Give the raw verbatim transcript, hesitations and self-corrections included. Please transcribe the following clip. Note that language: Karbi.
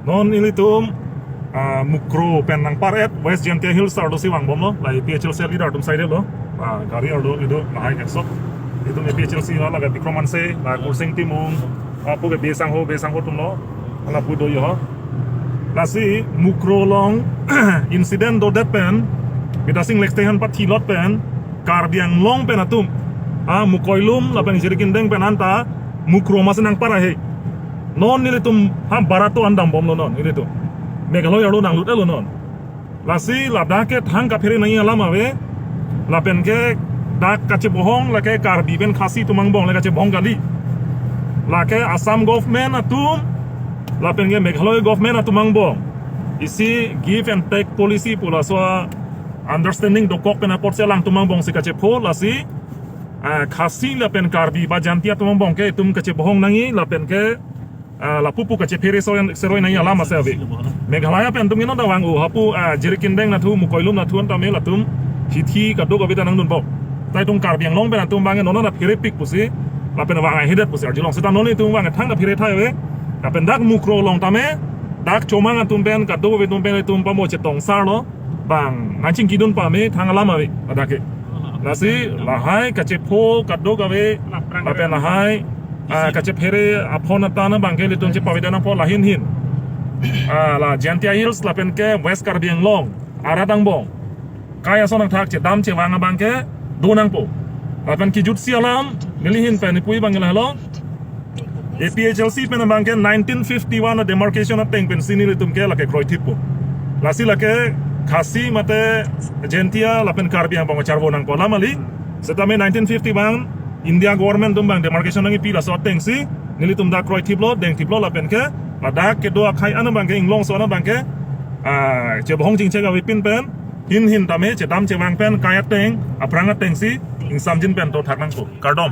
Non ilitum ah, Mukroh pen nangpar-et West Jaintia Hills arlo si vangbomlo, la A P H L C leader atum side lo, ah, gari arlo itum lahai kensok. Itum A P H L C la, la ke Bikram Hanse, la Kursing Timung, ah, pu ke Bey Sangho, Bey Sangho atumlo, la pu do yo. Lasi Mukroh along incident dodet pen, Bidya Sing Lekte aphan pathilot pen, Karbi Anglong pen atum, ah, Mokoilum lapen Jirikindeng pen anta Mukroh masi nangpar-et he. Non nelitum ha barato andambomlo non nelitum. Meghalaya arlo nanglut-etlo non. Lasi ladak ke thang kaphere nangji alam ave. Lapen ke dak kachebohong lake Karbi pen Khasi atum angbong le kachebohong kali. Lake Assam government atum lapen ke Meghalaya government atum angbong isi give and take policy pu laso understanding dokok pen apotsi alangtum angbong si kachepho, lasi ah, Khasi lapen Karbi ba Jaintia atum angbong ke itum kachebohong nangji lapen ke ah, lapu pu kachephere seroi, seroi nangji alam masi ave. Meghalaya pen atum ke non ta vang-o, hapu ah, Jirikindeng nathu, Mokoilum nathu anta me latum hithi kadokave ta nangdunbom. Ta itum Karbi Anglong pen atum abang ke non ta pherepik pusi lapen vang ahedet pusi arjulong. Seta non itum abang thang kaphere thai ave. Lapen dak Mukroh along tame dak Chomang atum pen kadokave atum pen itum pamo chetongsarlo, bang nangchingkidun pame thang alam ave ladak ke. Lasi lahai kachepho kadokave lapen lahai ah, kachephere aphonta abang ke ilitum chepavedet nangpo, lahin hin. Ah, la Jaintia Hills lapen ke West Karbi Anglong arat angbong kai ason nangthak chedam chevang abang ke do nangpo. Lapen kejutsi alam neli hin pen ipui abang ke lahelo. A P H L C pen abang ke nineteen fifty-one demarcation ateng pensi nelitum ke lake kroithippo. Lasi lake Khasi mate Jaintia lapen Karbi angbong charvo nangpo alam kali. Setame nineteen fifty abang India government atum abang demarcation nangkipi, laso atengsi nelitum dak kroithiplo, dengthiplo lapen ke ladak kedo akhei an abang ke, inglongso an abang ke ah, chebohong chingchek avepin pen hin hin tame chedam chevang pen kai ateng, aphrang atengsi ingsamjin pen dothak nangpo. Kardom.